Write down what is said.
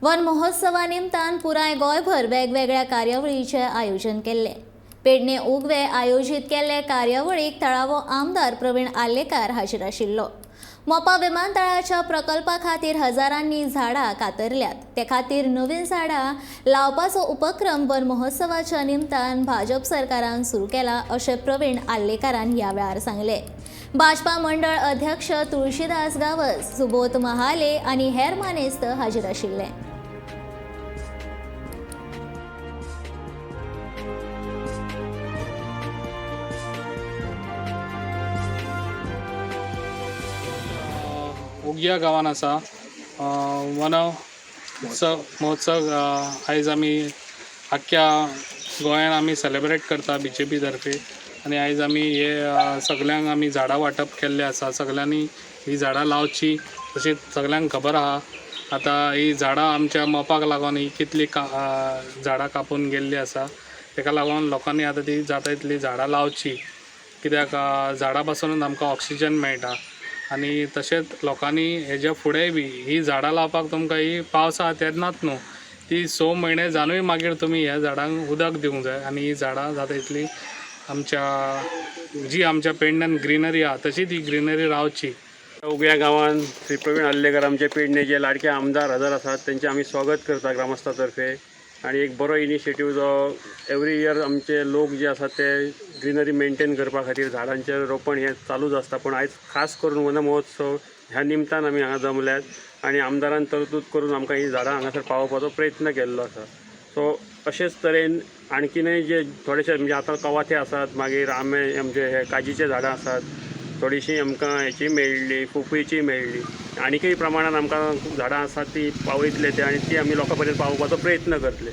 One महोत्सवा निमतान पुराय गोंयभर वेगवेगळ्या कार्यावळीचें आयोजन केल्लें. पेडणे उगवे आयोजीत केल्ले कार्यावळीक थळावो आमदार प्रवीण आर्लेकार हाजीर आशिल्लो. मोपा विमानतळाच्या प्रकल्पा खातीर हजारांनी झाडां कातरल्यात, ते खातीर नवीन झाडां लावपाचो उपक्रम वन महोत्सवाच्या निमतान भाजप सरकारान सुरू केला अशें प्रवीण आर्लेकारान ह्या वेळार सांगलें. भाजपा मंडळ अध्यक्ष तुळशीदास गांवस, सुबोध महाले आनी हेर मानेस्त हाजीर आशिल्ले. उग्या गांवान आसा वन उत्सव महोत्सव. आयज आमी आख्ख्या गोंयान आमी सेलेब्रेट करता बीजेपी तर्फे आनी आयज आमी हे सगल्यांक आमी झाडां वांटप केल्लें आसा. सगल्यांनी ही झाडां लावची. तशीच सगल्यांक खबर आहा आतां ही झाडां आमच्या मोपाक लागून ही कितली झाडां कापून गेल्ली आसा. तेका लागून लोकांनी आतां ती जाता तितली झाडां लावची, कित्याक झाडां पासूनच आमकां ऑक्सिजन मेळटा. आनी तशेंच लोकांनी हेज्या फुडेंय बी ही झाडां लावपाक तुमकां ही पावस आहा तेन्नाच न्हू, ती 6 म्हयने जावनूय मागीर तुमी ह्या झाडांक उदक दिवंक जाय. आनी ही झाडां जाता तितली आमच्या जी आमच्या पेडण्यान ग्रिनरी आहा तशी ती ग्रिनरी रावची. उगव्या गांवांत श्री प्रवीण आर्लेकर आमचे पेडणे जे लाडके आमदार हजर आसात, तेंचें आमी स्वागत करता ग्रामस्था तर्फे. आनी एक बरो इनिशिएटीव जो एवरी इयर आमचे लोक जे आसात ते ग्रिनरी मेंटेन करपा खातीर झाडांचें रोपण हें चालूच आसता, पूण आयज खास करून वन महोत्सव ह्या निमतान आमी हांगा जमल्यात आनी आमदारान तरतूद करून आमकां हीं झाडां हांगासर पावोवपाचो प्रयत्न केल्लो आसा. सो अशेच तरेन आणखीनय जे थोडेशे, म्हणजे आतां कवाथे आसात, मागीर आंबे, आमचे हे काजीचे झाडां आसात, थोडीशीं आमकां हेची मेळ्ळी, पोपयची मेळ्ळी, आनीकय प्रमाणान आमकां झाडां आसात ती पावयतले ते आनी ती आमी लोकां पर्यंत पावोवपाचो प्रयत्न करतले.